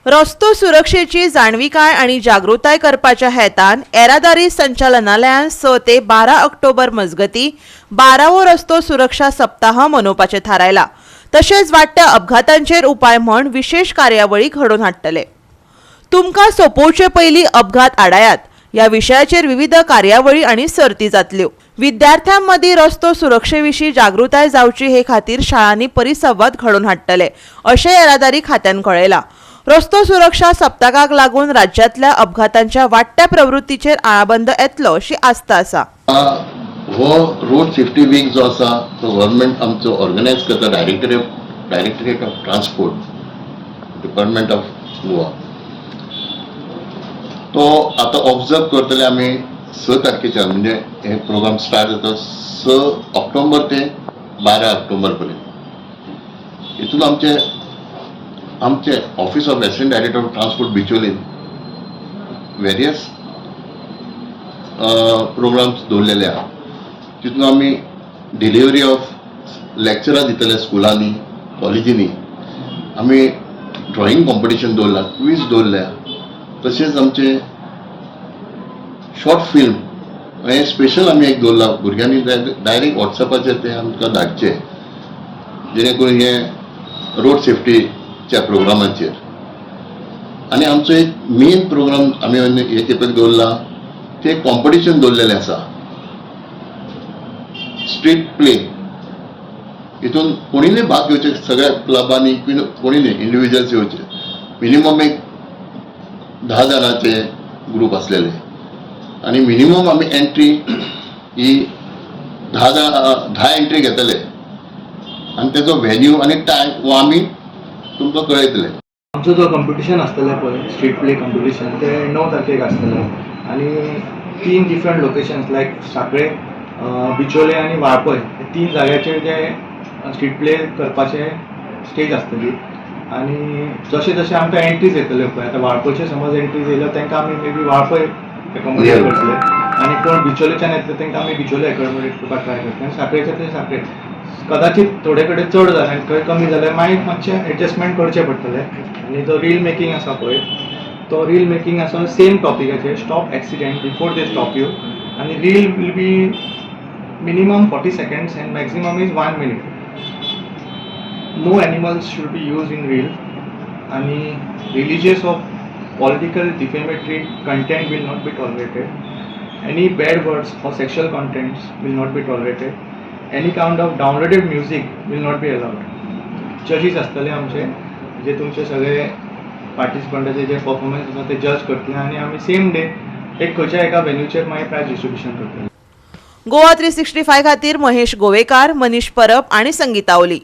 रस्तो सुरक्षेची जाणविकाय आनी जागृताय करपाच्या हेतान येरादारी संचालनालयान 6 ते 12 ऑक्टोबर मजगती 12वो रस्तो सुरक्षा सप्ताह मनोवपाचें थारायला. तशेंच वाडट्या अपघातांचेर उपाय म्हण विशेश कार्यावळी घडोवन हाडटले. तुमकां सोंपोवचे पयलीं अपघात आडायात ह्या विशयाचेर विविध कार्यावळी आनी सर्ती जातल्यो. विद्यार्थ्यां मदीं रस्तो सुरक्षे विशीं जागृताय जावची हे खातीर शाळांनी परिसंवाद घडोवन हाडटले, अशें येरादारी खात्यान कळयलां. रस्तो सुरक्षा सप्तकाक लागून राज्यांतल्या अपघातांच्या वाडट्या प्रवृत्तीचेर आळाबंद येतलो अशी आस्त आसा. हो रोड सेफ्टी वीक जो आसा तो गव्हर्मेंट आमचो ऑर्गनायज करता, Directorate of Transport, Department of Goa. तो आतां ऑब्जर्व करतले आमी 6 तारखेच्यान, म्हणजे हे प्रोग्राम स्टार्ट जाता 6 ऑक्टोबर ते 12 ऑक्टोबर पर्यंत. हितून आमचे आमचे Office of Assistant Director of Transport, Bicholim various programs दवरलेले आहा. तितून आमी डिलिव्हरी ऑफ लॅक्चरां दितले स्कुलांनी, कॉलेजींनी. आमी ड्रॉइंग कॉम्पिटिशन दवरला, क्वीज दवरल्या, तशेंच आमचे शॉर्ट फिल्म हें स्पेशल आमी एक दवरला. भुरग्यांनी डायरेक्ट वॉट्सॅपाचेर ते आमकां धाडचे, जेणे करून हे रोड सेफ्टीच्या प्रोग्रामाचेर. आनी आमचो एक मेन प्रोग्राम आमी हे खेपेक दवरला, ते एक कॉम्पिटिशन दवरलेलें आसा, स्ट्रीट प्ले. हितून कोणीनय भाग घेवचे, सगळ्या क्लबांनी कोणीनय इंडिव्हिज्युअल्स येवचे. मिनिमम एक 10 जाणांचे ग्रूप आसलेले आनी मिनिमम आमी एंट्री ही 10 जाण, 10 एंट्री घेतले आनी तेजो व्हेन्यू आनी टायम हो आमी तुमकां कळयतले. आमचो जो कॉम्पिटिशन आसतलें पळय, स्ट्रीट प्ले कॉम्पिटिशन, ते 9 तारखेक आसतलें आनी तीन डिफरंट लोकेशन्स लायक साखळे, बिचोले आनी वाळपय हे तीन जाग्याचेर जे स्ट्रीट प्ले करपाचे स्टेज आसतली. आनी जशें जशें आमकां एंट्रीज येतल्यो पळय, आतां वाळपयचे समज एंट्रीज येयल्यो, तांकां आमी मे बी वाळपय एकोमोडेट करतले आनी कोण बिचोलेच्यान येतले तांकां आमी बिचोले एकोमोडेट करपाक ट्राय करतले आनी साखळेचे ते साखळे. कदाचित थोडे कडेन चड जालें आनी खंय कमी जाल्यार मागीर मातशें एडजस्टमेंट करचें पडटलें. आनी जो रील मेकिंग आसा पळय, तो रील मेकिंग आसा सेम टॉपिकाचेर, "Stop accident before they stop you". आनी reel will be minimum 40 seconds and maximum is one minute. No animals should be used in reel आणि religious or political defamatory content will not be tolerated. Any bad words or sexual contents will not be tolerated. Any kind of downloaded music will not be allowed. जजीस आसतले आमचे, जे तुमचे सगळे पार्टिसिपंटाचे जे performance आसा ते जज करतले आनी आमी सेम डे एक खंयच्या एका वेन्यूचेर मागीर प्रायज डिस्ट्रिब्युशन करतले. गोवा 365 खातीर महेश गोवेकार, मनीष परब आणि संगीता ओली.